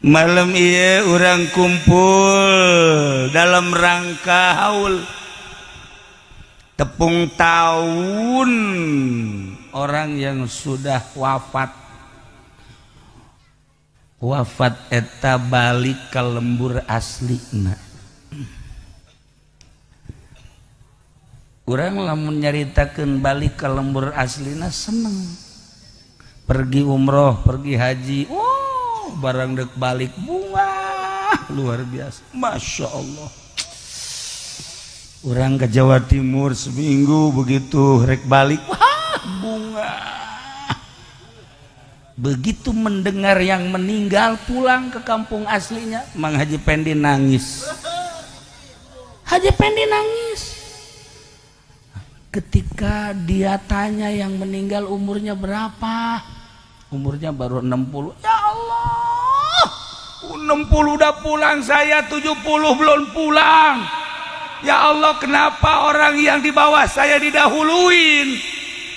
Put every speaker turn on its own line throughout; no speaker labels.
Malam ieu urang kumpul dalam rangka haul tepung tahun orang yang sudah wafat. Wafat eta balik ke lembur aslina. Urang lamun nyaritakeun balik ke lembur aslina seneng. Pergi umroh, pergi haji, oh barang dek balik bunga luar biasa, masya Allah. Orang ke Jawa Timur seminggu begitu rek balik, wah bunga. Begitu mendengar yang meninggal pulang ke kampung aslinya, Mang Haji Pendi nangis. Haji Pendi nangis. Ketika dia tanya yang meninggal umurnya berapa? Umurnya baru 60. Ya Allah, 60 udah pulang, saya 70 belum pulang. Ya Allah, kenapa orang yang di bawah saya didahuluin?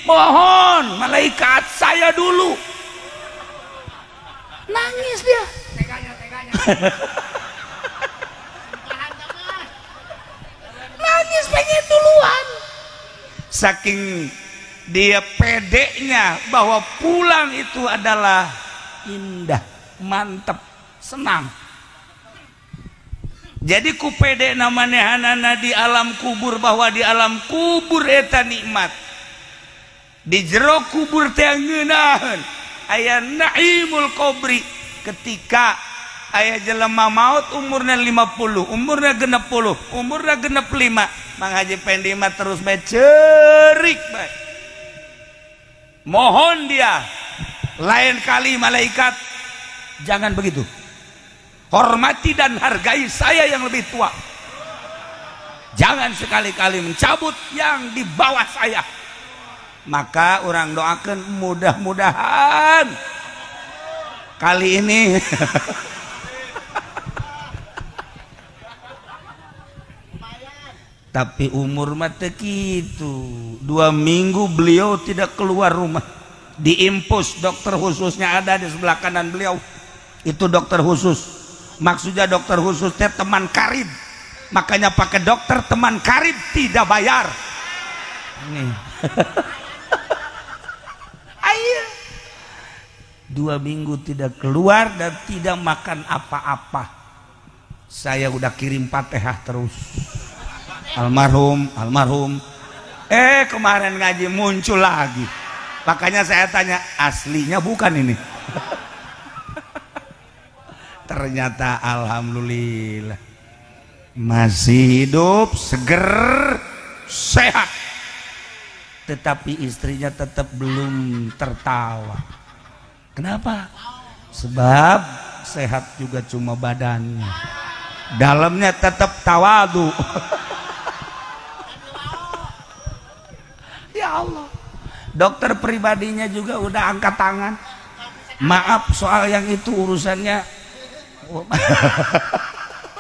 Mohon malaikat saya dulu. Nangis dia. Teganya, teganya. Nangis pengen duluan. Saking dia pedeknya bahwa pulang itu adalah indah, mantep, senang. Jadi ku pede namanehanana di alam kubur bahwa di alam kubur eta nikmat. Di jero kubur teh ngeunaheun aya naimul qabri. Ketika aya jelema maut umurna 50, umurna 60, umurna 65, Mang Haji Pendi mah terus bae cerik bae. Mohon dia lain kali malaikat jangan begitu. Hormati dan hargai saya yang lebih tua. Jangan sekali-kali mencabut yang di bawah saya. Maka orang doakan mudah-mudahan kali ini tapi umur mah teu kitu. 2 minggu beliau tidak keluar rumah. Diimpus dokter khususnya ada di sebelah kanan beliau. Itu dokter khusus. Maksudnya dokter khusus teh teman karib. Makanya pakai dokter teman karib tidak bayar. Nih. Ayo. 2 minggu tidak keluar dan tidak makan apa-apa. Saya udah kirim Fatihah terus. Almarhum, almarhum. Kemarin ngaji muncul lagi. Makanya saya tanya, aslinya bukan ini. Ternyata alhamdulillah masih hidup, seger, sehat. Tetapi istrinya tetap belum tertawa. Kenapa? Sebab sehat juga cuma badannya. Dalamnya tetap tawadu. Ya Allah. Dokter pribadinya juga udah angkat tangan. Maaf soal yang itu urusannya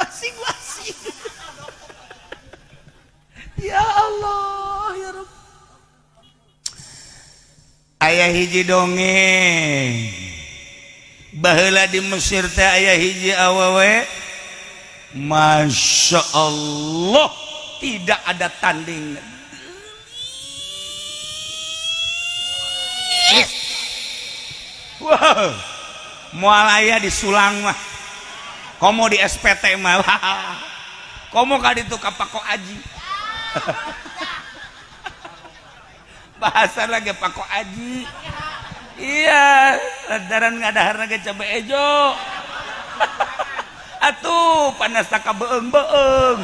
masing-masing. Ya Allah, ya Rabb. Ayah hiji dongeng. Baheula di Mesir teh aya hiji awewe. Masya Allah, tidak ada tanding. Wow, moal aya disulang mah. Komo di SPT mah. Komo ka ditu ka Pako Aji. Bahasa lagi Pako Aji. Iya, lantaran ngadahar ge cabe ejo. Atuh panas tak beung-beung.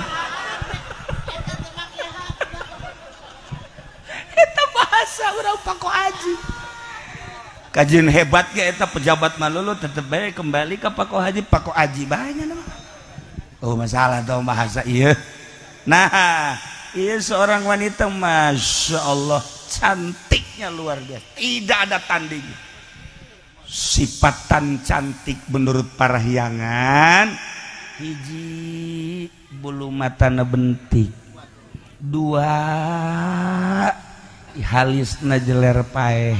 Eta bahasa urang Pako Aji. Kajian hebat ge eta pejabat malulu tetep bae kembali ke Pako Haji, Pako Aji banyak nama. Oh masalah tau bahasa iya. Nah, iya seorang wanita masya Allah cantiknya luar biasa, tidak ada tandingnya. Sifatan cantik menurut parahyangan, hiji bulu matana bentik, 2 halisna jeler paeh,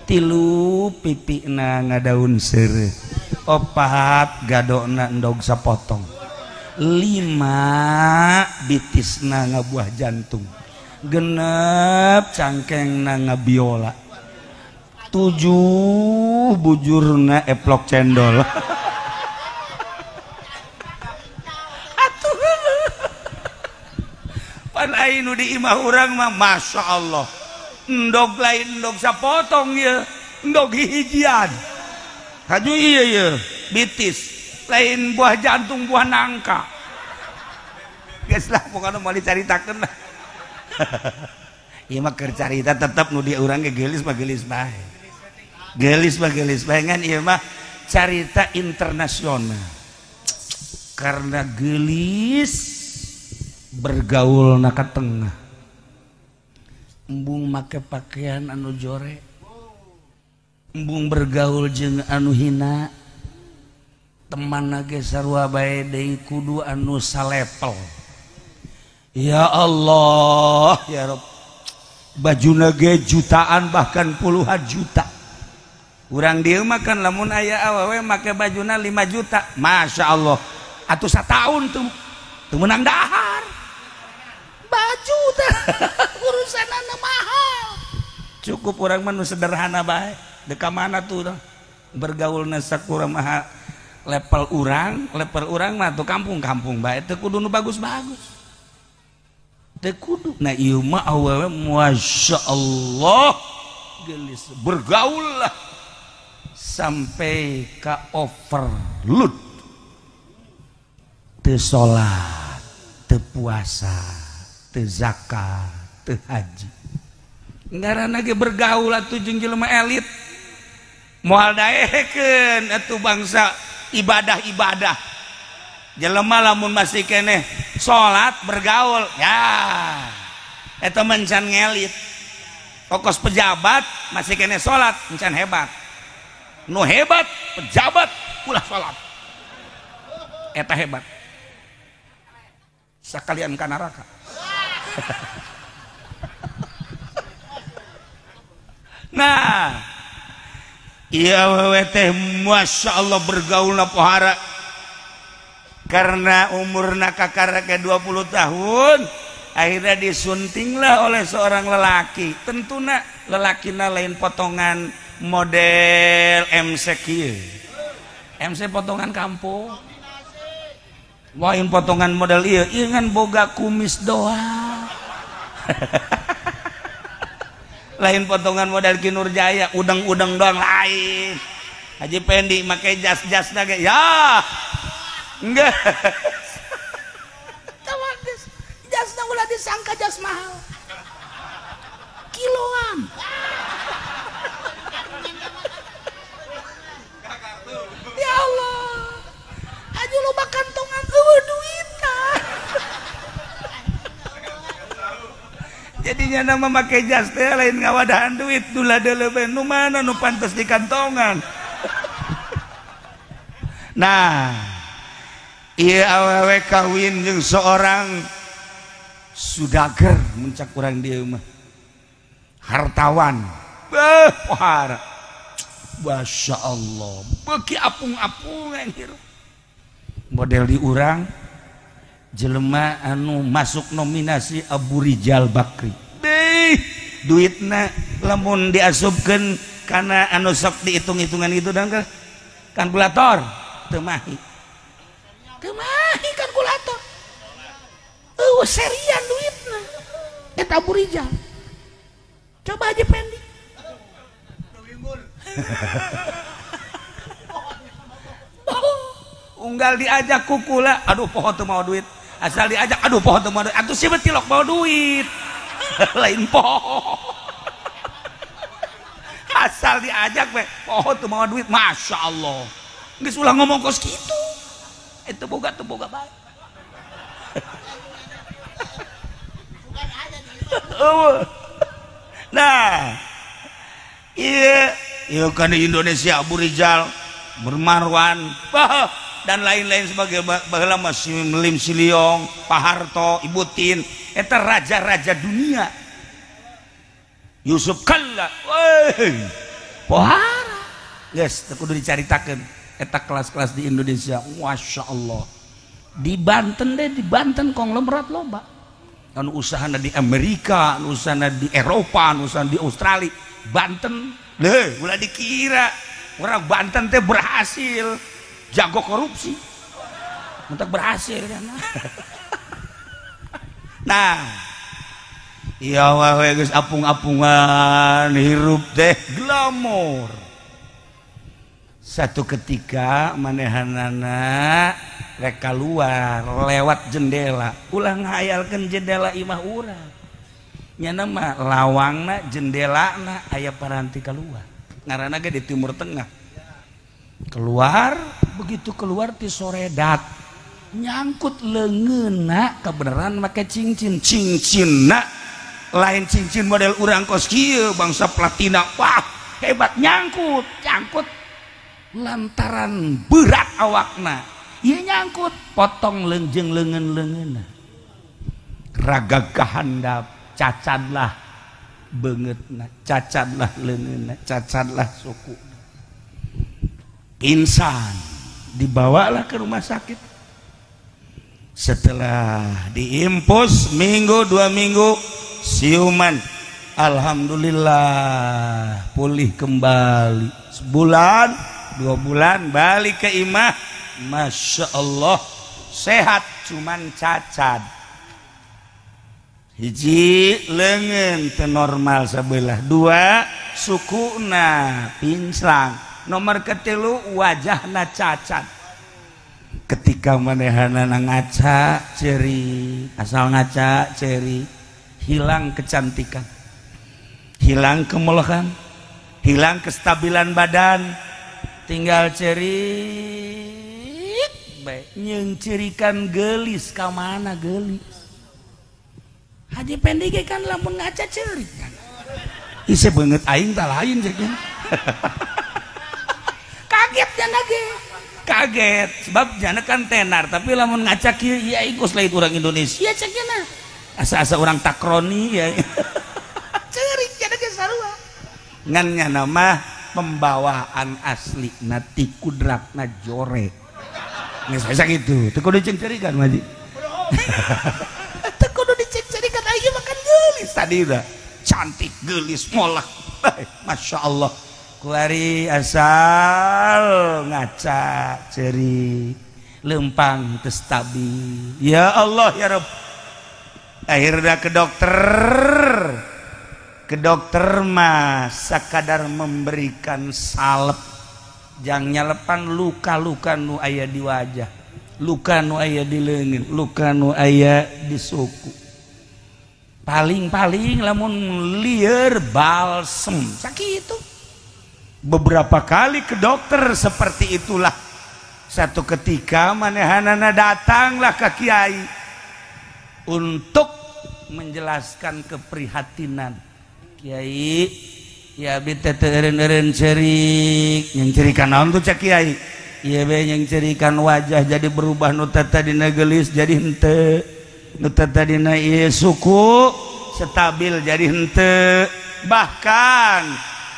3 pipina ngadaun seureuh. 4 gadona endog sapotong, 5 bitisna ngabuah jantung, 6 cangkengna ngabiola, 7 bujurna eplok cendol. Atuh pan ai nu di imah urang mah Masya Allah, endog lain endog sapotong ye, endog hijian. Haju iya iya bitis lain buah jantung buah nangka. Geus lah pokona moal dicaritakeun lah. Ieu mah keur carita tetep nu di urang ge geulis mah geulis bae. Geulis mah geulis bae ngan ieu mah carita internasional. Karena geulis bergaul na ka tengah. Embung make pakaian anu jore, embung bergaul jeung anu hina, teman ge sarua bae deui kudu anu salepel. Ya Allah ya Rabb, bajuna ge jutaan bahkan puluhan juta. Urang dieu mah kan lamun aya awewe make bajuna 5 juta, Masya Allah, atuh sataun tuh teu meunang dahar. Baju teh urusanana mahal. Cukup urang mah nu sederhana bae. Deka mana tuh bergaulna sakura mah level urang mah tuh kampung-kampung bae teu kudu nu bagus-bagus. Teu kudu. Nah ieu mah awewe Masya Allah geulis bergaul lah sampai ka overload. Teu salat, teu puasa, teu zakat, teu haji. Ngaranna ge bergaul atuh jeung jelema elit. Moal daekeun atuh bangsa ibadah-ibadah. Jelema lamun masih keneh salat bergaul, ya eta mencan ngelit. Kokos pejabat masih keneh salat encan hebat. Nu hebat pejabat ulah salat. Eta hebat. Sakalian ka neraka. Nah, iya wewe teh Masya Allah bergaulna pohara. Karena umurna kakara ke 20 tahun, akhirnya disuntinglah oleh seorang lelaki. Tentuna lelakina lain potongan model MC kieu. MC potongan kampung. Lain potongan model ieu, ieu ngan boga kumis doang. Lain potongan model Ki Nurjaya, udang-udang doang lain. Haji Pendi make jas-jas ge ya. Enggak. Jasna ulah disangka jas mahal. Kiloan. Ya Allah. Haji loba kantongan eueuh duitan. Jadinya nama make jas teh lain ngawadahan duit, dula deuleu nu mana nu pantes di kantongan. Nah, ieu awewe kawin jeung seorang sudager muncak urang dieu mah. Hartawan. Beuh, pohara. Masya Allah, beuki apung-apungan hirup. Model di urang jelema anu masuk nominasi Abu Rijal Bakri. Deh, duitna lamun diasupkeun kana anu sok dihitung-hitungan itu dang kalkulator teu mahi. Teu mahi kalkulator. Eueuh serian duitna. Eta Abu Rijal. Coba aja Pendi. Unggal diajak kukula, aduh poho teu mau duit. Asal diajak, aduh poho teu mau duit. Atuh si betilok mau duit. Lain poho. Asal diajak we, poho teu mau duit. Masya Allah. Geus ulah ngomong kos kitu. Itu boga teu boga bae. Nah, iya, iya kan di Indonesia Abu Rijal, Bermarwan, bah, dan lain-lain sebagai baheula masih Lim Siliong, Pak Harto, Ibu Tin, eta raja-raja dunia. Yusuf Kalla, woi, pohara, geus teu kudu dicaritakeun. Eta kelas-kelas di Indonesia, Masya Allah. Di Banten deh, di Banten konglomerat loba. Anu usahana di Amerika, anu usahana di Eropa, anu usahana di Australia. Banten, leh, ulah dikira orang Banten teh berhasil jago korupsi. Untuk berhasil kan. Nah, iya wae geus apung-apungan hirup teh glamor. Satu ketika manehanana rek keluar lewat jendela, ulah ngahayalkeun jendela imah urang. Nyana mah lawangna jendelana aya paranti keluar. Ngaranna ge di Timur Tengah. Keluar, begitu keluar ti soredat nyangkut leungeunna kebenaran make cincin. Cincinna lain cincin model urang kos kieu bangsa platina. Wah, hebat nyangkut, nyangkut lantaran berat awakna. Ieu nyangkut, potong leungjeng leungeun-leungeunna. Raga kahandap, cacadlah beungeutna, cacadlah leungeunna, cacadlah suku. Pingsan, dibawalah ke rumah sakit. Setelah diimpus minggu 2 minggu siuman, alhamdulillah pulih kembali. Sebulan 2 bulan balik ke imah, masya Allah sehat, cuman cacat. Hiji leungeun teu normal sebelah, 2 sukuna pinclang, nomor ketilu wajahna cacat. Ketika manehanana ngaca ceri, asal ngaca ceri, hilang kecantikan, hilang kemolekan, hilang kestabilan badan, tinggal cerik bae nyeungcirikan gelis ka mana gelis. Haji Pendi ge kan lamun ngaca ceurik kan. Isih beungeut aing tah lain ceuk nya. Kaget jana ge. Kaget sebab jana kan tenar tapi lamun ngaca kieu ieu aing kos lain urang Indonesia ceuk nya. Asa-asa urang takroni ya. Ceurik jana ge sarua. Ngan nyana mah pembawaan asli na ti kudratna jore. Geus bisa kitu. Teu kudu ceuncerikan Haji. Teu kudu diceuncerikan aing mah kan geulis tadi dah. Cantik geulis molek. Masya Allah. Kuari asal ngaca ceri lempang teu stabil. Ya Allah ya Rabb. Akhirnya ke dokter. Ke dokter mah sakadar memberikan salep jang nyalepan luka-luka nu aya di wajah, luka nu aya di leungeun, luka nu aya di suku. Paling-paling lamun lieur balsem sakitu. Beberapa kali ke dokter seperti itulah. Satu ketika manehanana datanglah ke kiai untuk menjelaskan keprihatinan. Kiai, ya abi teh teu eureun-eureun ceurik, nyengcerikan naon tuh cek kiai? Ieu be nyengcerikan wajah jadi berubah nu tadina geulis jadi henteu, nu tadina ieu suku stabil jadi henteu. Bahkan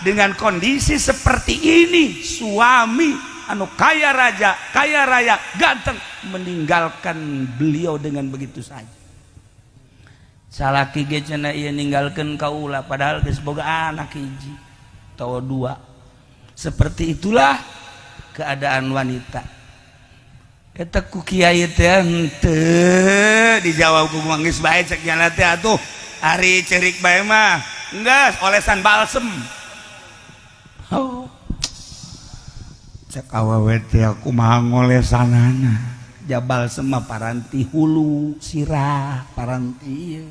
dengan kondisi seperti ini suami anu kaya raja, kaya raya, ganteng meninggalkan beliau dengan begitu saja. Salaki ge cenah ieu ninggalkeun kaula padahal geus boga anak hiji atawa 2. Seperti itulah keadaan wanita. Eta ku kiai teh henteu dijawab ku geus bae cek nyana teh atuh ari ceurik bae mah geus olesan balsem. Oh. Cek awewe teh kumaha ngolesanana. Jabal sema paranti hulu sirah paranti ieu.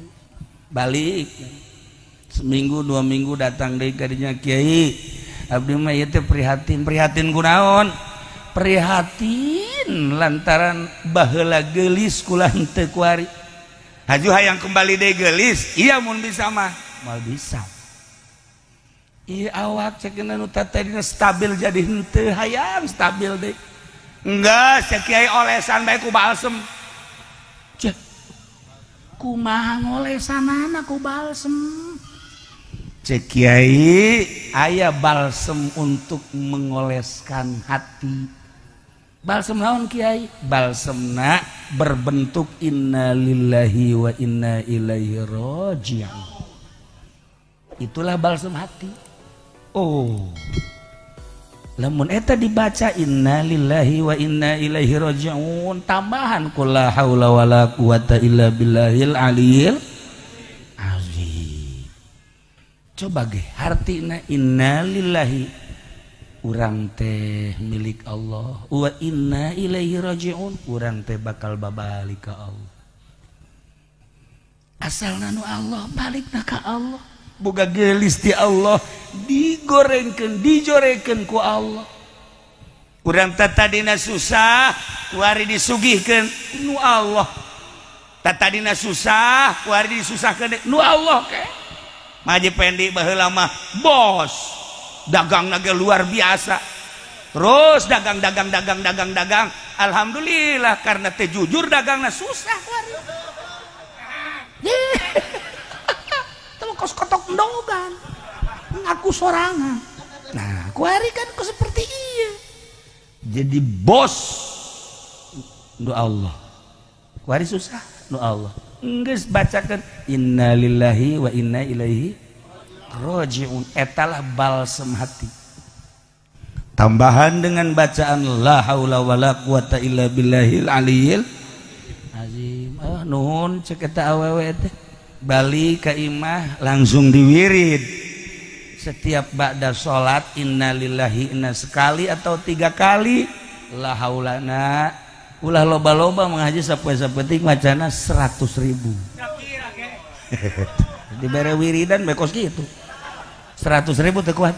Balik seminggu 2 minggu datang deui ka dinya kiai abdi mah ieu teh prihatin. Prihatin kunaon? Prihatin lantaran baheula geulis kula henteu kuari. Haju hayang kembali deui geulis, iya mun bisa mah moal bisa. Ieu awak cek nu tadina stabil jadi henteu hayang stabil deui. Enggak, cek kiai olesan bae ku balsem. Cek kumaha ngolesanana ku balsem? Cek kiai aya balsem untuk mengoleskan hati. Balsem naon kiai? Balsemna berbentuk innalillahi wa inna ilaihi raji'un. Itulah balsem hati. Oh. Lamun eta dibaca innalillahi wa inna ilaihi raji'un, tambahan qul la haula wala quwata illa billahil aliyil azim. Coba ge hartina innalillahi urang teh milik Allah, wa inna ilaihi raji'un, urang teh bakal babalik ka Allah. Asalna nu Allah balikna ka Allah. Boga gelis ti Allah, digorengkeun, dijorekeun ku Allah. Urang teh tadina susah, kuari disugihkeun nu Allah. Tadina susah, kuari disusahkeun nu Allah ke. Maji Pendi baheula mah bos, dagang ge luar biasa. Terus dagang dagang dagang dagang dagang, alhamdulillah karena teh jujur dagangna susah kuari. Kos kotok ndogan ngaku sorangan. Nah kuari kan kok seperti iya jadi bos nu Allah, kuari susah nu Allah. Geus bacakeun innalillahi wa inna ilaihi raji'un, etalah balsem hati. Tambahan dengan bacaan la haula wala quwata illa billahil aliyil azim. Ah nuhun cek eta awewe teh. Balik ke imah langsung diwirid setiap ba'da sholat innalillahi inna sekali atau 3 kali, la haulana ulah loba-loba mengaji sapoe-sapetik macana 100.000 dibere wiridan bekos gitu 100.000 teu kuat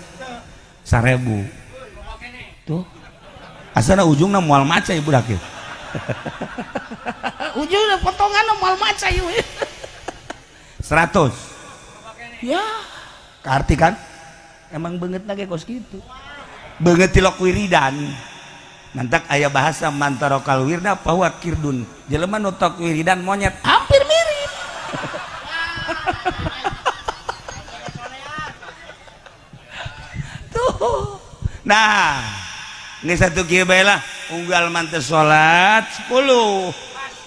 1.000 tuh asana ujungna moal maca ibu dakir ujungna potongan moal maca ieu 100 ya karti kan emang banget lagi kos gitu banget tilok wiridan mantak aya bahasa mantarokal wirda bahwa kirdun jelema nu tok wiridan monyet hampir mirip. Tuh nah ini satu kieu bae lah unggal mantes salat 10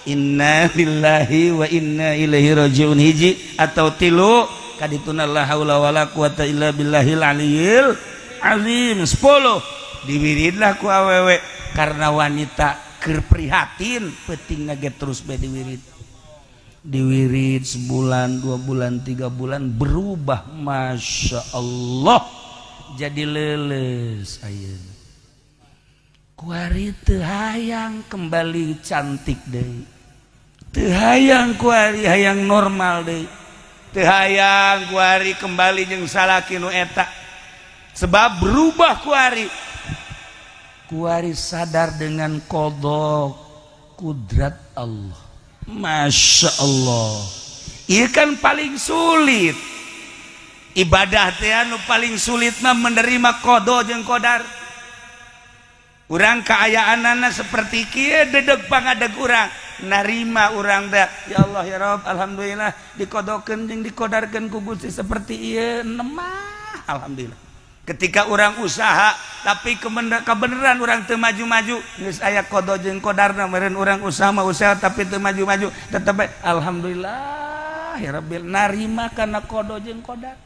inna lillahi wa inna ilaihi rajiun hiji atau 3 kadituna la haula wala quwata illa billahil aliyil azim 10 diwiridlah ku awewe karena wanita keur prihatin peutingna ge terus bae diwirid diwirid sebulan 2 bulan 3 bulan berubah masya Allah jadi leuleus ayeuna kuari teu hayang kembali cantik deui teu hayang kuari hayang normal deui teu hayang kuari kembali jeung salaki nu eta sebab berubah kuari kuari sadar dengan qada kudrat Allah. Masya Allah ieu kan paling sulit ibadah teh anu paling sulit mah menerima qada jeung qadar. Urang kaayaanana seperti kieu dedeg pangadeg urang narima urang teh ya Allah ya Rabb alhamdulillah dikodokeun jeung dikodarkeun ku Gusti seperti ieu nemah alhamdulillah. Ketika urang usaha tapi kebenaran urang teu maju-maju geus aya qada jeung qadarna meureun urang usaha mah usaha tapi teu maju-maju tetep alhamdulillah ya Rabbil narima kana qada jeung qadar.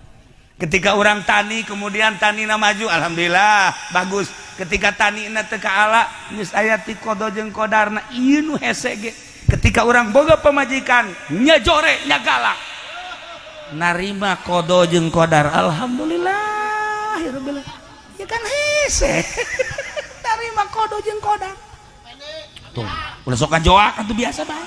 Ketika orang tani kemudian tanina maju alhamdulillah bagus. Ketika tanina teu kaala geus aya ti qada jeung qadarna ieu nu hese ge. Ketika orang boga pamajikan nya jore nya galak narima qada jeung qadar alhamdulillah ya rabbil ya kan hese narima qada jeung qadar. Tuh ulah sok ngajoak atuh biasa bae.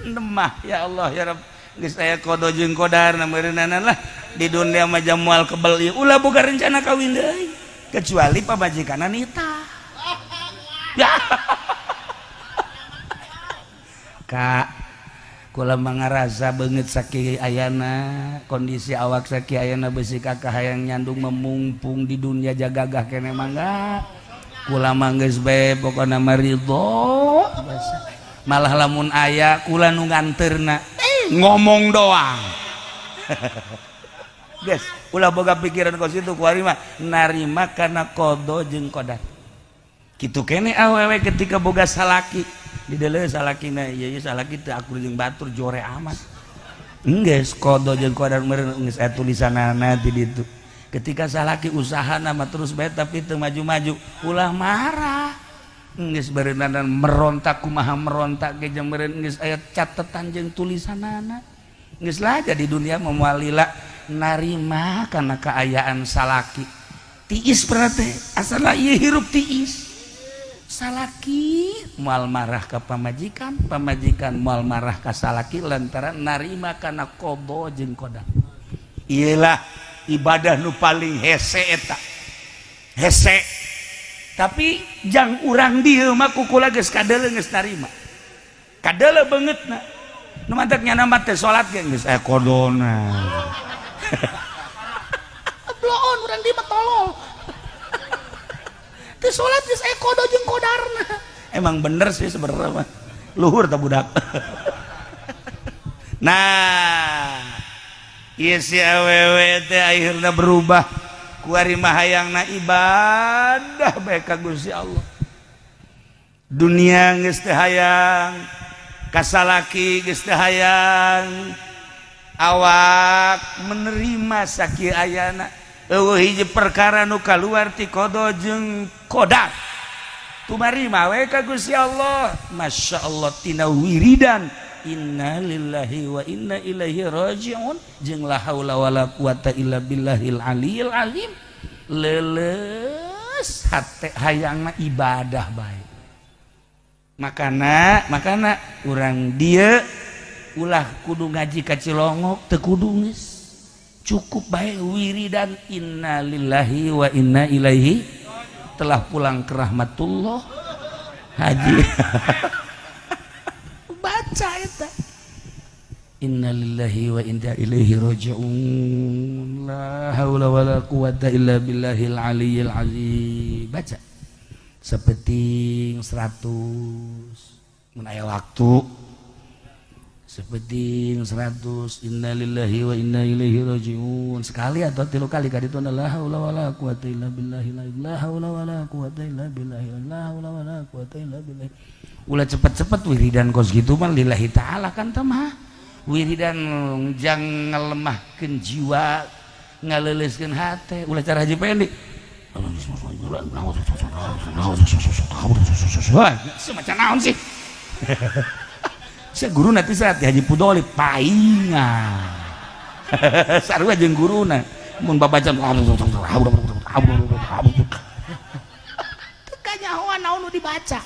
Nemah ya Allah ya Rabb geus aya qada jeung qadarna meureunana lah di dunia mah jamual kebel ieu ulah boga rencana kawin deui kecuali pamajikanna nita. Ya Kak kula mangarasa beungeut sakieu ayana kondisi awak sakieu ayana beusi kakah hayang nyandung memungpung di dunia jagagah keneh mangga kula mah geus bae pokona mah ridho malah lamun aya kula nu nganterna ngomong doang. Guys, ulah boga pikiran kos itu kuari mah narima kana qada jeung qadar. Kitu kene awewe ketika boga salaki di deuleu salakina ieu ieu salaki teu akur jeung batur jore amat. Enggeus qada jeung qadar meureun geus aya tulisanana ti ditu. Ketika salaki usahana mah terus bae tapi teu maju-maju, ulah marah. Geus beureunan merontak kumaha merontak ge jeung meureun geus aya catetan jeung tulisanana. Geus lah jadi dunia moal lila narima kana kaayaan salaki. Tiis berarti asal ieu hirup tiis. Salaki moal marah ka pamajikan, pamajikan moal marah ka salaki lantaran narima kana qada jeung qadar. Iyalah ibadah nu paling hese eta. Hese. Tapi jang urang dieu mah kukula geus kadeuleu geus narima. Kadeuleu beungeutna. Nu mantak nyana mah teh salat ge geus aya qadona. Bloon urang dieu mah tolol. Teu salat geus aya qada jeung qadarna. Emang bener sih sebenarnya mah. Luhur tah budak. Nah, ieu si awewe teh akhirna berubah. Kuari mah hayangna ibadah bae ka Gusti Allah. Dunia geus teu hayang, kasalaki geus teu hayang, awak menerima sakieu ayana. Eueuh hiji perkara nu kaluar ti qada jeung qadar. Tumarima we ka Gusti Allah. Masya Allah tina wiridan inna lillahi wa inna ilaihi rajiun jeung la haula wala quwata illa billahil aliyil azim. Leuleus hate hayangna ibadah bae. Makana urang dieu ulah kudu ngaji ka Cilongok teu kudu geus. Cukup bae wiridan inna lillahi wa inna ilaihi telah pulang ke rahmatullah haji. Baca eta inna lillahi wa inna ilaihi raji'un la haula wala quwata illa billahil aliyil azim. Baca sepeting 100 mun aya waktu sepeting 100 inna lillahi wa inna ilaihi raji'un sekali atau tilu kali ka ditu la haula wala quwata illa billahi la haula wala quwata illa billahi la haula wala quwata illa billahi. Ulah cepet-cepet wiridan kos gitu mah lillahi ta'ala kan teh mah wiridan jang ngalemahkeun jiwa ngaleuleuskeun hate ulah cara Haji Pendi semacam naon sih. Saya guru nanti saat Haji Pudoli paingan sarua jeung guruna mun babacan teu kanyahoan naon nu dibaca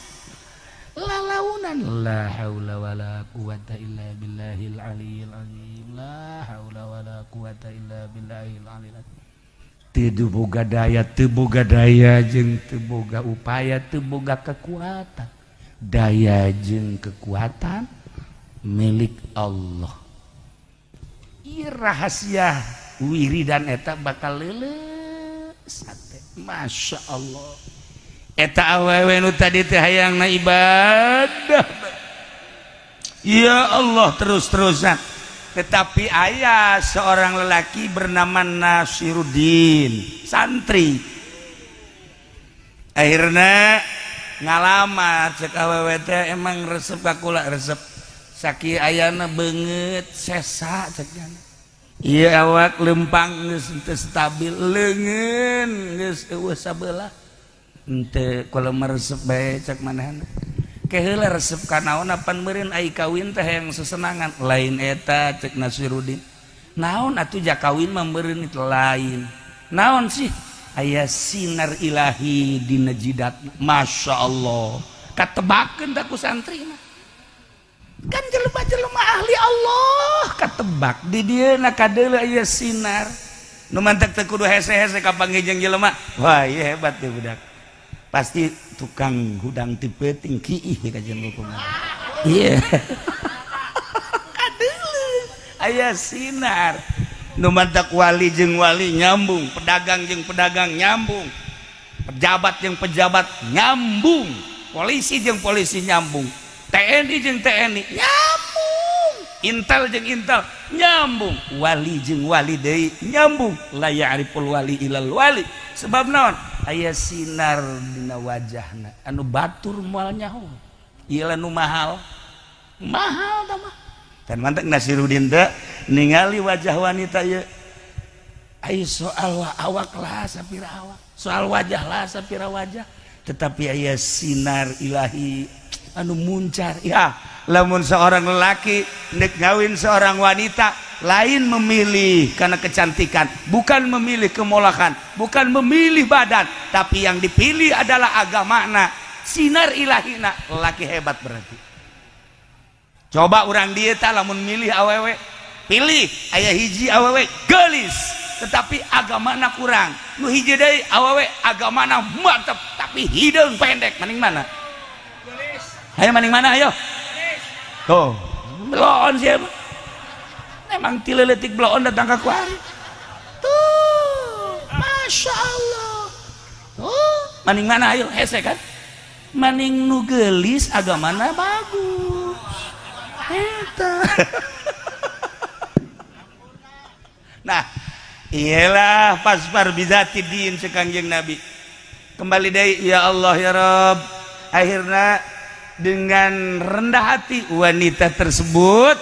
lalaunan la haula wala quwata illa billahil aliyil azim la haula wala quwata illa billahil aliyil azim. Teu boga daya, teu boga daya jeung teu boga upaya, teu boga kekuatan. Daya jeung kekuatan milik Allah. Ieu rahasia wiridan eta bakal leuleus hate. Masya Allah. Eta awewe nu tadi teh hayangna ibadah. Ya Allah terus-terusan. Tetapi ayah seorang lelaki bernama Nasiruddin, santri. Akhirnya ngalamar cek awewe teh emang resep ka kula resep. Sakieu ayana beungeut sesa cek nya. Ieu awak lempang geus teu stabil, leungeun geus eueuh sabelah. Henteu kula mah resep bae cek manehna. Keheula resep ka naon apan meureun ai kawin teh hayang sesenangan. Lain eta cek Nasiruddin. Naon atuh ja kawin mah meureun itu lain. Naon sih? Aya sinar ilahi dina jidatna. Masya Allah. Katebakeun da ku santri mah. Kan jelema-jelema ahli Allah katebak di dieu na kadeuleu aya sinar. Nu mantak teu kudu hese-hese ka panggih jeung jelema. Wah, ieu hebat ieu budak. Pasti tukang hudang ti peuting kiih kajian kumaha. Iya. Kadeuleu aya sinar. Nu mantak wali jeung wali nyambung, pedagang jeung pedagang nyambung, pejabat jeung pejabat nyambung, polisi jeung polisi nyambung, TNI jeung TNI nyambung. Intel jeung intel nyambung, wali jeung wali deui nyambung. La ya'riful wali ilal wali. Sebab naon? Aya sinar dina wajahna anu batur moal nyaho. Ieu nu mahal. Mahal tah mah. Dan mantek Nasiruddin teh ningali wajah wanita ieu. Ai soal awak lah sapira awak, soal wajah lah sapira wajah, tetapi aya sinar ilahi anu muncar. Ya, lamun seorang lelaki nek ngawin seorang wanita lain memilih karena kecantikan, bukan memilih kemolakan, bukan memilih badan, tapi yang dipilih adalah agamana, sinar ilahina. Lelaki hebat berarti. Coba urang dieu tah lamun milih awewe, pilih aya hiji awewe geulis tetapi agamana kurang, nu hiji deui awewe agamana mantep tapi hideung pendek, maning mana? Ayo maning mana ayo? Tuh, bloon sih emang. Emang tileletik bloon datang ke kuari. Tuh, Masya Allah. Tuh, maning mana ayo? Hese kan? Maning nu geulis agamana bagus. Eta. Nah, iyalah fasfar bizati din cek Kangjeng Nabi. Kembali deui ya Allah ya Rabb. Akhirna dengan rendah hati wanita tersebut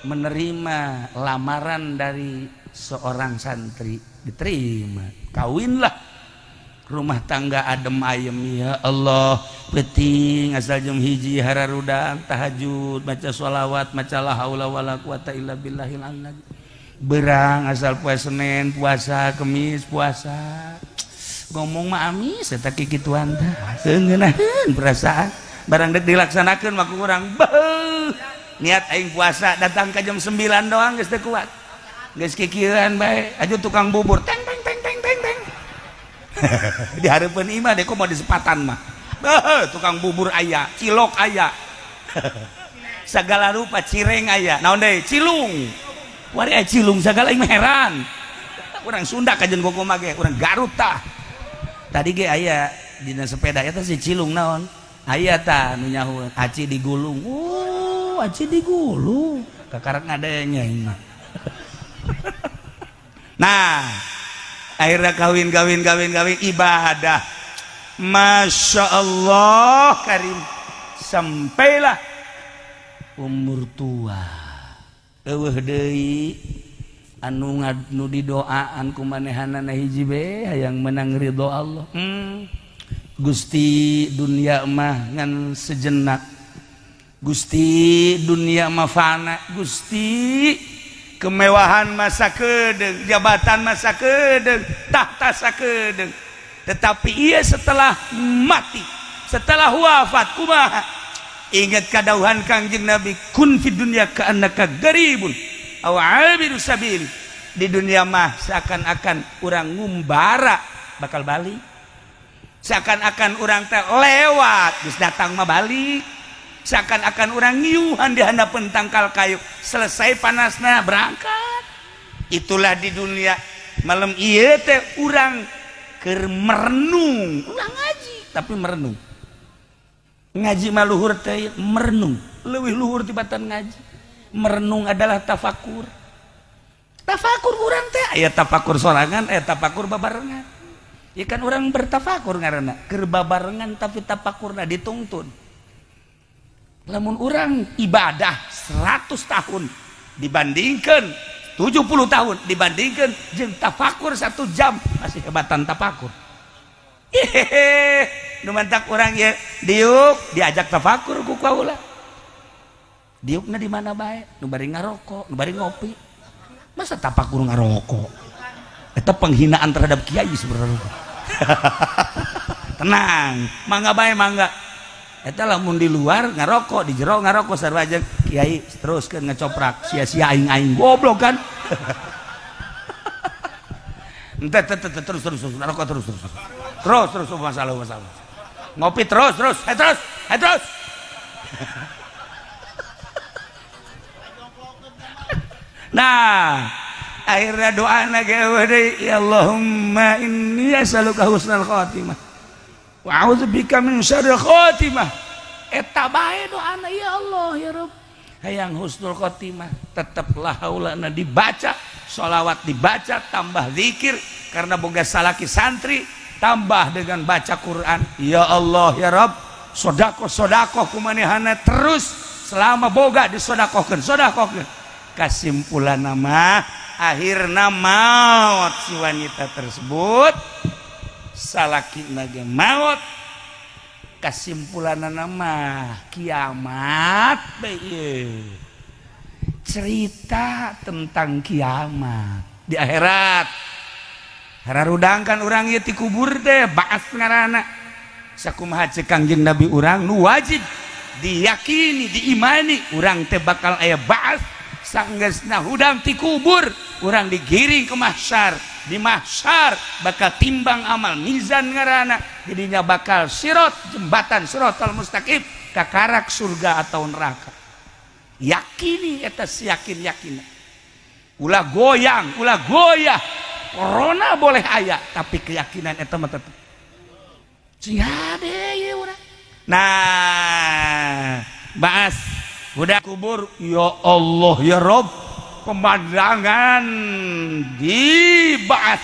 menerima lamaran dari seorang santri, diterima, kawinlah, rumah tangga adem ayem. Ya Allah, penting asal jam hiji hararudang tahajud, baca sholawat, maca la haula wala quwata illa billahil azim. Berang asal puasa Senin, puasa Kemis, puasa. Ngomong mah amis eta kikituan teh. Ngeunaheun perasaan. Barang dek dilaksanakeun mah kurang. Beuh. Niat aing puasa datang ke jam 9 doang geus teu kuat. Geus kikieuan bae. Aju tukang bubur teng teng teng teng teng teng. Di hareupeun imah deh kok mau disepatan mah. Beuh, tukang bubur aya, cilok aya. Sagala rupa cireng aya. Naon deui? Cilung. Wari aya cilung sagala aing mah heran. Urang Sunda kajen kokoh mah ge, urang Garut tah. Tadi ge aya dina sepeda eta si cilung naon? Aya tah nu nyahueun, aci digulung. Oh, aci digulung. Kakarak ngadenya aing mah. Nah, akhirnya kawin kawin kawin kawin ibadah. Masya Allah karim. Sampailah umur tua. Eueuh deui anu nu didoaan ku manehanana hiji be hayang menang ridho Allah. Gusti dunia mah ngan sejenak. Gusti dunia mah fana. Gusti kemewahan masa kedeung, jabatan masa kedeung, tahta sakedeung. Tetapi ia setelah mati, setelah wafat kumaha? Ingat kadauhan Kangjeng Nabi, kun fid dunya ka'annaka garibun aw 'abiru sabil. Di dunia mah seakan-akan urang ngumbara bakal balik. Seakan-akan urang teh lewat, geus datang mah balik. Seakan-akan urang ngiuhan di handapeun tangkal kayu, selesai panasna berangkat. Itulah di dunia. Malam ieu teh urang keur merenung, urang ngaji tapi merenung. Ngaji mah luhur teh merenung, leuwih luhur tibatan ngaji. Merenung adalah tafakur. Tafakur urang teh aya tafakur sorangan, aya tafakur babarengan. Ya kan urang bertafakur ngaranna, keur babarengan tapi tafakurna ditungtun. Lamun urang ibadah 100 tahun dibandingkan 70 tahun dibandingkan jeung tafakur 1 jam, masih hebatan tafakur. Hehehe, nu mantak urang ye diuk diajak tafakur ku kaula. Diukna di mana bae? Nu bari ngarokok, nu bari ngopi. Masa tafakur ngarokok? Eta penghinaan terhadap kiai sebenarnya. Tenang, mangga bae mangga. Eta lamun di luar ngarokok, di jero ngarokok sarua jeung kiai teruskeun ngecoprak, sia-sia aing-aing goblok kan. Ente terus terus terus ngarokok terus terus. Terus terus masalah masalah. Ngopi terus terus, hai terus, hai terus. Nah, akhirnya doa deui, ya Allahumma inni as'aluka husnal khatimah wa a'udzubika min syarril khatimah. Eta bae doana, ya Allah ya Rabb, Hayang husnul khotimah teteplah haulana dibaca, sholawat dibaca, tambah zikir karena boga salaki santri, tambah dengan baca Quran. Ya Allah ya Rabb, sodakoh sodakoh kumanehana terus selama boga disodakohkeun sodakohkeun. Kasimpulan nama akhirna maut si wanita tersebut, salaki nage maut. Kesimpulan nama kiamat bae. Cerita tentang kiamat di akhirat. Hararudangkan urang ieu ti kubur teh baas ngaranna. Sakumaha ceuk Kangjeng Nabi urang nu wajib diyakini diimani urang teh bakal aya baas sanggeusna hudang ti kubur urang digiring ke mahsyar. Di mahsyar bakal timbang amal mizan ngaranna jadinya bakal sirot jembatan siratal mustaqim kakarak surga atau neraka. Yakini eta yakin yakin ulah goyang ulah goyah corona boleh aya tapi keyakinan eta mah tetep sing hade ieu urang. Nah baas udah kubur ya Allah ya Rob, pemandangan di baas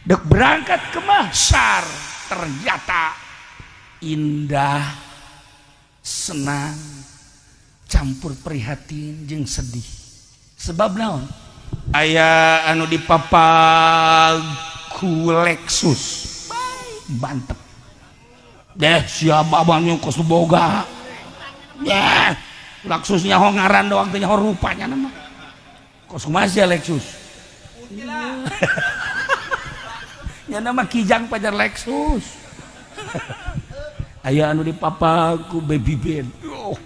dek berangkat ke mahsyar ternyata indah, senang, campur prihatin jeung sedih. Sebab naon? Aya anu dipapag ku Lexus bantep deh siapa abangnya kos boga deh Lexusnya ho ngaran doang teh ho rupanya nama. Kos kumaha Lexus? Nya nama Kijang pajar Lexus. Aya anu dipapaku Baby Ben. Oh.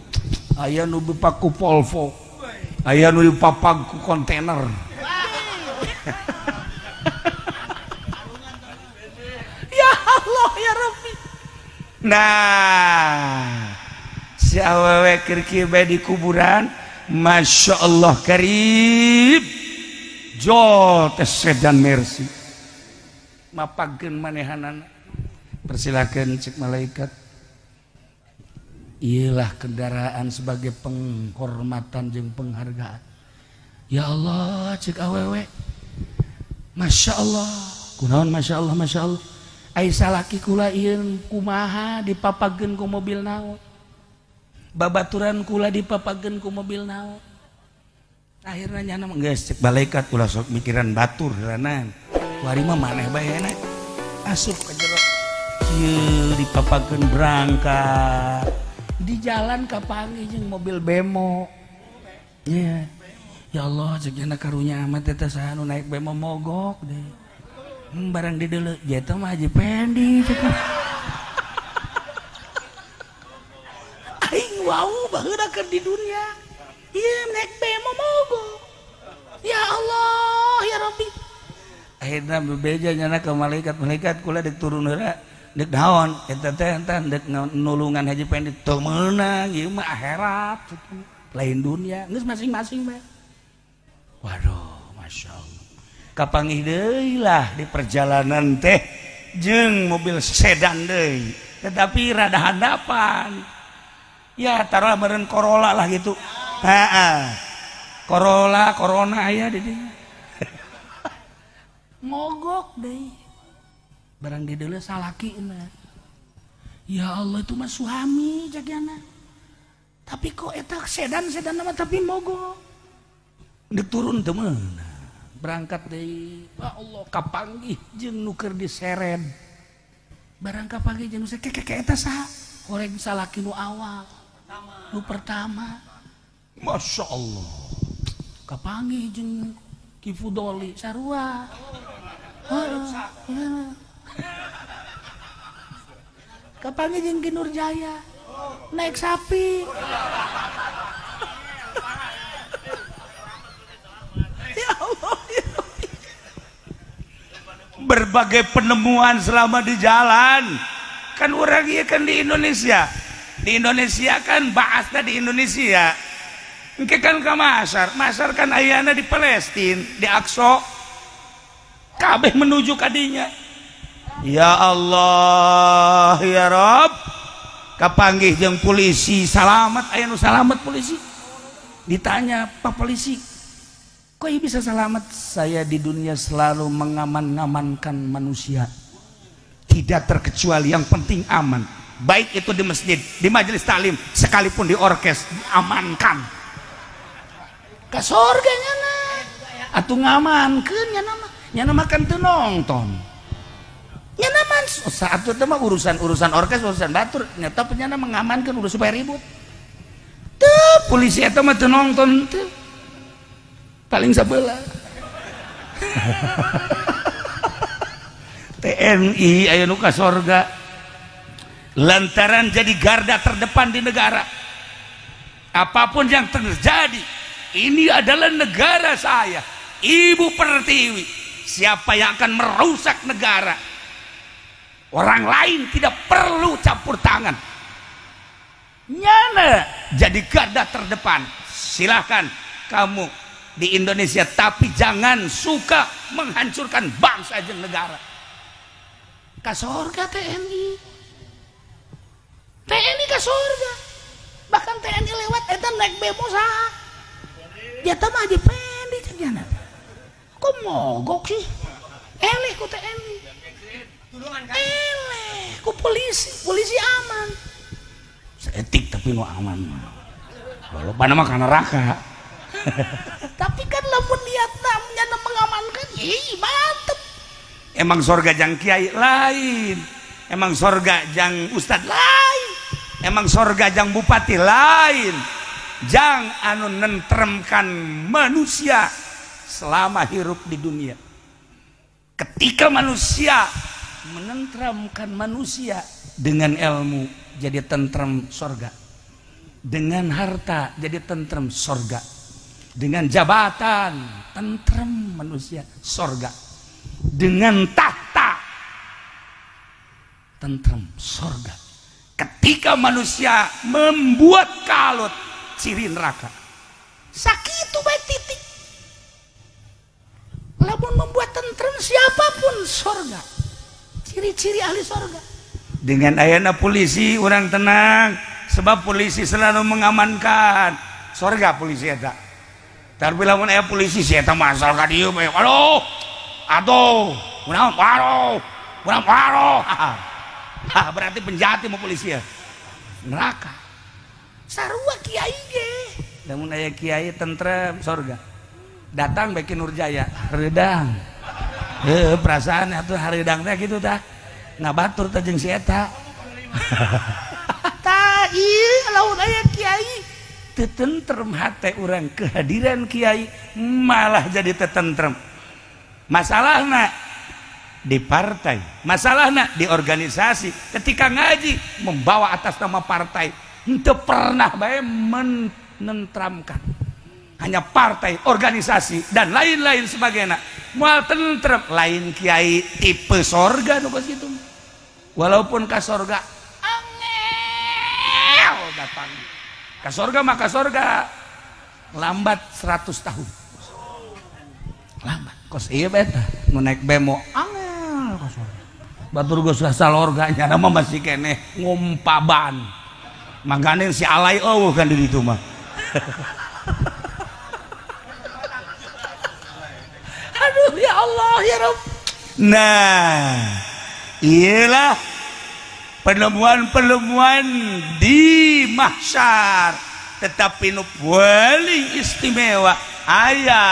Aya anu dipapaku Volvo. Aya anu dipapaku kontainer. Ya Allah ya Rabbi. Nah, si awewe keur kieu bae di kuburan, Masya Allah karib jol teh sedan Mercy mapagkeun manehanana. Persilakeun cek malaikat, iyalah kendaraan sebagai penghormatan jeung penghargaan. Ya Allah cek awewe, Masya Allah kunaon Masya Allah Masya Allah ai salaki kula ieu kumaha dipapageun ku mobil naon, babaturan kula dipapageun ku mobil naon. Akhirna nyana mah geus cek malaikat ulah sok mikiran batur heulanan. Kuari mah maneh bae enak. Asup ka jero. Ieu dipapageun berangkat. Di jalan kapanggih jeung mobil bemo. Iya. Ya Allah cek nyana karunya amat eta saha nu naik bemo mogok deh. Barang dideuleu eta mah Haji Pendi cek. Aing wau baheula keur di dunia. Ieu naik bemo mogok. Ya Allah ya Rabbi. Akhirna bebeja nyana ka malaikat, malaikat kula deuk turun heula deuk naon eta teh entah deuk nulungan Haji Pendi teu meunang ieu mah akhirat lain dunia geus masing-masing bae. Waduh Masya Allah. Kapanggih deui lah di perjalanan teh jeung mobil sedan deui tetapi rada handapan. Ya taruhlah meureun Corolla lah gitu. Heeh. Corolla, Corona aya di dieu. Mogok deui. Barang dideuleu salakina. Ya Allah itu mah suami jagiana. Tapi kok eta sedan-sedan mah tapi mogok. Deuk turun teu meunang. Berangkat deui. Ya Allah kapanggih jeung nu keur diseret. Barang kapanggih jeung nu keke eta saha? Horeng salaki nu awal, nu pertama. Masya Allah kapanggih jeung Ki Fudoli sarua. Kapanggih jeung Ki Nurjaya naik sapi. Ya Allah ya Rabbi. Berbagai penemuan selama di jalan. Kan orang iya kan di Indonesia. Di Indonesia kan baasna di Indonesia. Engke kan ka Masar, Masar kan ayana di Palestina, di Aqsa. Kabeh menuju kadinya. Ya Allah ya Rabb. Kapanggih jeung polisi salamet, aya nu salamet polisi. Ditanya, "Pak polisi, kok bisa selamat?" "Saya di dunia selalu mengaman-ngamankan manusia. Tidak terkecuali, yang penting aman. Baik itu di masjid, di majelis taklim, sekalipun di orkes, diamankan." Ka sorga nyana. Atuh ngamankeun nyana mah. Nyana mah kan teu nonton. Nyana mah saat itu mah urusan-urusan orkes, urusan batur, nyata nyana mengamankan udah supaya ribut. Tuh polisi eta mah teu nonton teu. Paling sabelah. TNI aya nu ka sorga lantaran jadi garda terdepan di negara. Apapun yang terjadi, ini adalah negara saya, Ibu Pertiwi. Siapa yang akan merusak negara? Orang lain tidak perlu campur tangan. Nyana jadi garda terdepan. Silahkan kamu di Indonesia, tapi jangan suka menghancurkan bangsa dan negara. Ka sorga TNI. TNI ka sorga. Bahkan TNI lewat eta naik bemo saha. Dia teh mah di pendi cek nyana. Kok mogok sih? Eleh ku TNI. Eleh ku polisi, polisi aman. Seetik tapi nu aman. Walaupun mah ka neraka. Tapi kan lamun niatna nyana mengamankan, ih mantep. Emang sorga jang kiai lain, emang sorga jang ustad lain, emang sorga jang bupati lain, jang anu nentremkan manusia selama hirup di dunia. Ketika manusia menentramkan manusia dengan ilmu jadi tentrem sorga, dengan harta jadi tentrem sorga, dengan jabatan tentrem manusia sorga, dengan tahta tentrem sorga. Ketika manusia membuat kalut, ciri neraka. Sakitu bae titik. Lamun membuat tentrem siapapun sorga. Ciri-ciri ahli sorga. Dengan ayana polisi orang tenang, sebab polisi selalu mengamankan. Sorga polisi eta. Tapi lamun aya polisi si eta mah asal ka dieu bae. Aduh. Aduh, kunaon paro. Kunaon paro. Ha, berarti penjahat mau polisi ya. Neraka. Sarua kiai ge. Lamun aya kiai tentrem sorga. Datang bae ki Nurjaya, hareudang. Heuh, perasaan atuh hareudang teh kitu tah. Ngabatur teh jeung si eta. Tah ieu lamun aya kiai teu tentrem hate urang, kehadiran kiai malah jadi teu tentrem. Masalahna di partai, masalahna di organisasi. Ketika ngaji membawa atas nama partai, henteu pernah bae menentramkan. Hanya partai, organisasi dan lain-lain sebagainya. Moal tentrem, lain kiai tipe sorga nu kos kitu. Walaupun ka sorga angel datang. Ka sorga mah ka sorga lambat 100 tahun. Lambat. Kos ieu bae tah nu naik bemo angel ka sorga. Batur geus salorga nya mah masih keneh ngumpaban. Mangkane si alay eueuh kan di ditu mah. Aduh ya Allah ya Rabb. Nah, iyalah penemuan-penemuan di mahsyar. Tetapi nu paling istimewa aya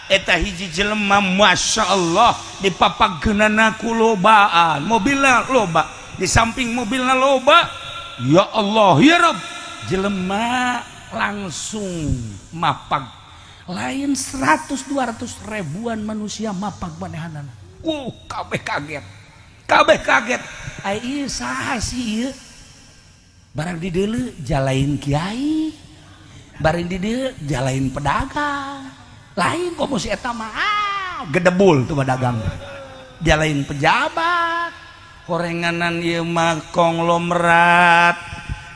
eta hiji jelema masya Allah dipapageunana ku lobaan, mobilna loba, di samping mobilna loba, ya Allah ya Rabb, jelema langsung mapag. Lain 100-200 ribuan manusia mapag manehanana. Kabeh kaget. Kabeh kaget. Ai ieu saha sih ieu? Barang di deuleu jalain kiai. Barang di deuleu jalain pedagang. Lain komo si eta mah gedebul tuh pedagang. Jalain pejabat. Horenganan ieu mah konglomerat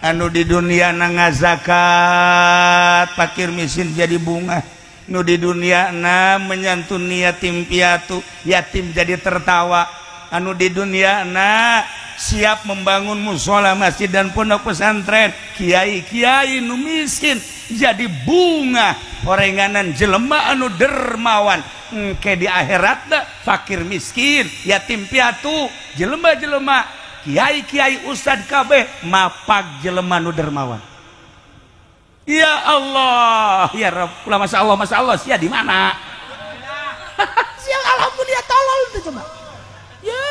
anu di dunia na ngazakat, pakir miskin jadi bunga. Nu di dunia na menyantuni yatim piatu, yatim jadi tertawa. Anu di dunia na siap membangun musola, masjid dan pondok pesantren. Kiai-kiai nu miskin jadi bunga orenganan jelema anu dermawan. Engke di akhirat fakir miskin, yatim piatu, jelema-jelema kiai-kiai ustad kabeh mapag jelema nu dermawan. Ya Allah, ya Rabb, masya Allah, masya Allah, sia di mana? Sia alhamdulillah tolol tuh coba. Ya,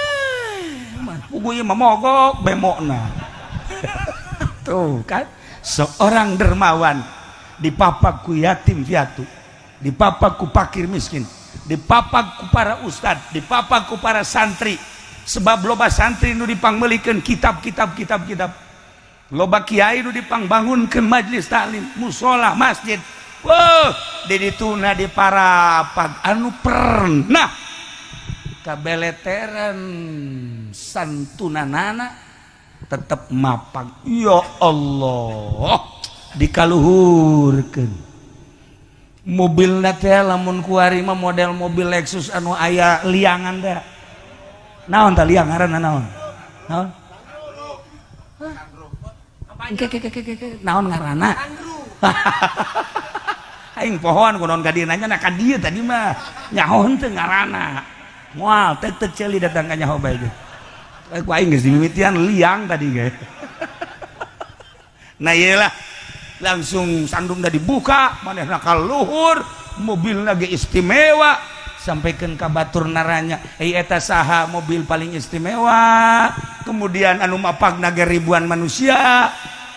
pugu ieu mah mogok bemokna. Tuh kan, seorang dermawan dipapak ku yatim piatu, dipapak ku fakir miskin, dipapak ku para ustad, dipapak ku para santri. Sebab loba santri nu dipangmeulikeun kitab-kitab kitab-kitab. Loba kiai nu dipangbangunkeun majelis taklim, musola, masjid. Wah, di dituna di parapak anu pernah kabeleteran santunanana tetep mapag. Ya Allah, dikaluhurkeun. Mobilna teh lamun kuari mah model mobil Lexus anu aya liangan teh. Naon tah liang ngaranna naon? Naon? Ke ke ke ke naon ngaranna? Aing pohoan kunaon ka dieu nanya na ka dieu tadi mah nyaho henteu ngaranna. Moal teu teu ceuli datang ka nyaho bae ge. Ku aing geus dimimitian liang tadi ge. Nah ieu lah langsung sandungna dibuka, manehna ka luhur, mobilna ge istimewa, sampaikan ka batur naranya, "Hei eta saha mobil paling istimewa?" Kemudian anu mapagna ge ribuan manusia,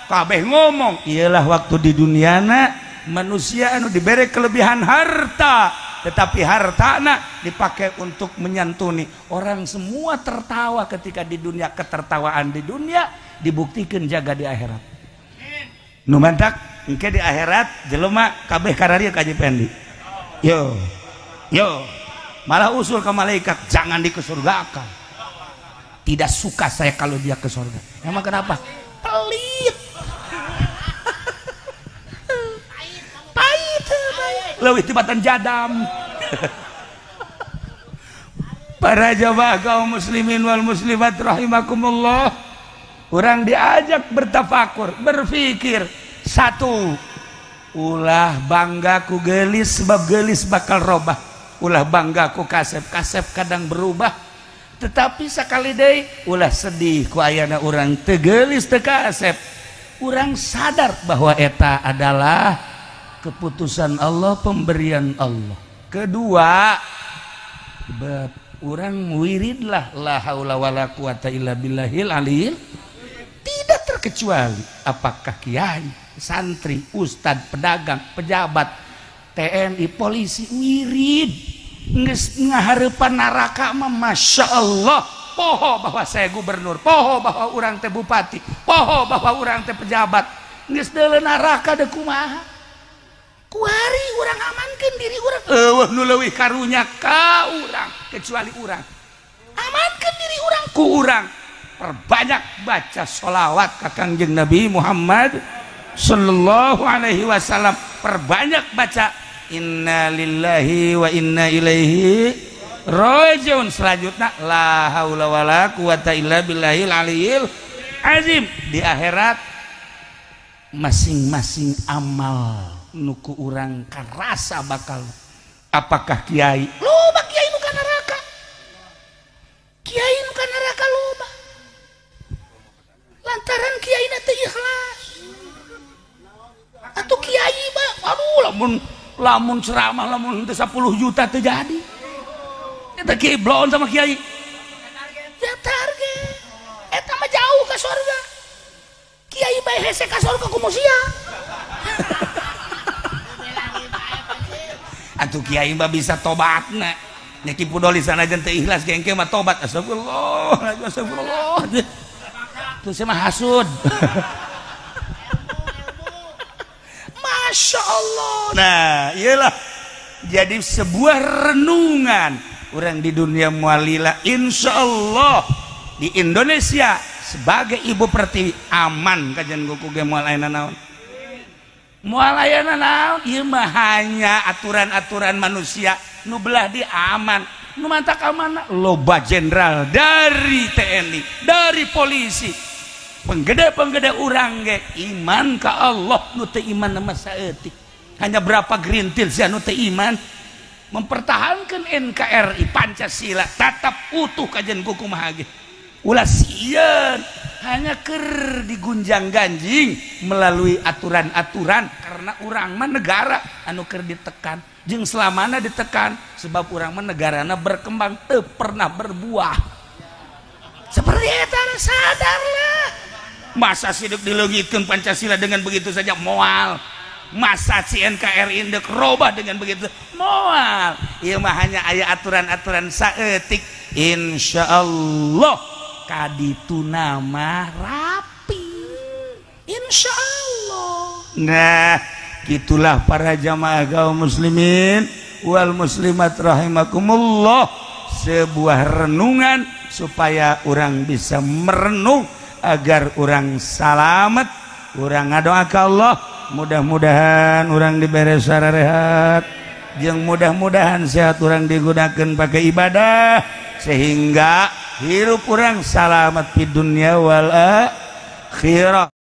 kabeh ngomong, "Iyalah waktu di duniana manusia anu diberi kelebihan harta, tetapi hartana dipakai untuk menyantuni orang." Semua tertawa ketika di dunia, ketertawaan di dunia dibuktikan jaga di akhirat. Nu mantak engke di akhirat jelema kabeh kararieu ka Haji Pendi. Yo. Yo. Malah usul ke malaikat, jangan dikesurgakan. Tidak suka saya kalau dia ke surga. Emang kenapa? Pelit. Pahit. Leuwih tibatan jadam. Para jamaah kaum muslimin wal muslimat rahimakumullah. Orang diajak bertafakur, berpikir. Satu, ulah bangga ku gelis sebab gelis bakal robah. Ulah bangga ku kasep, kasep kadang berubah. Tetapi sekali deui ulah sedih ku ayana urang teu geulis teu kasep. Urang sadar bahwa eta adalah keputusan Allah, pemberian Allah. Kedua, urang wiridlah la haula wala quwata illa billahil aliyil. Tidak terkecuali apakah kiai, santri, ustad, pedagang, pejabat, TNI, polisi, wirid geus ngahareupan neraka mah masya Allah. Poho bahwa saya gubernur, poho bahwa urang teh bupati, poho bahwa urang teh pejabat, geus deuleu neraka deui kumaha. Kuari urang amankeun diri urang, eueuh nu leuwih karunya ka urang kecuali urang. Amankeun diri urang ku urang. Perbanyak baca sholawat ka Kangjeng Nabi Muhammad sallallahu alaihi wasallam, perbanyak baca inna lillahi wa inna ilaihi rajiun. Selanjutnya la haula wala quwata illa billahil aliyil azim. Di akhirat masing-masing amal nuku urang karasa bakal. Apakah kiai loba, kiai nu ka neraka, kiai nu ka neraka loba lantaran kiai na teu ikhlas. Atuh kiai mah aduh lamun lamun ceramah lamun teu 10 juta teu jadi. Eta kiai bloon sama kiai. Ya target. Eta mah jauh ka surga. Kiai bae hese ka surga kumaha sia. Atuh kiai mah bisa tobatna. Nya Ki Pudoli sanajan teu ikhlas ge engke mah tobat. Astagfirullah, astagfirullah. Tuh saya mah hasud. Masya Allah. Nah, iyalah. Jadi sebuah renungan orang di dunia mualila, insya Allah di Indonesia sebagai ibu pertiwi aman kajian goku ge moal aya naon. Moal aya naon, ieu mah hanya aturan-aturan manusia nu belah di aman. Nu mantak amanah loba jenderal dari TNI, dari polisi, penggede-penggede urang ge iman ka Allah. Nu teu iman mah saeutik, hanya berapa gerintil sih anu teu iman. Mempertahankan NKRI, Pancasila tetap utuh. Kajen kumaha ge ulah sieun, hanya ker digunjang ganjing melalui aturan-aturan karena urang mah negara anu ker ditekan jeung selamana ditekan, sebab urang mah negarana berkembang teu pernah berbuah. Seperti eta, sadarlah. Masa sidik dileungitkeun Pancasila dengan begitu saja? Moal. Masa si NKRI indek robah dengan begitu? Moal. Ieu mah hanya aya aturan-aturan saeutik. Insyaallah kaditu nama rapi, insya Allah. Nah, gitulah para jamaah kaum muslimin wal muslimat rahimakumullah, sebuah renungan supaya orang bisa merenung agar orang salamet. Urang ngadoa ka Allah, mudah-mudahan orang diberi sarehat yang mudah-mudahan sehat orang digunakan pakai ibadah sehingga hirup urang salamet di dunia wal akhirah.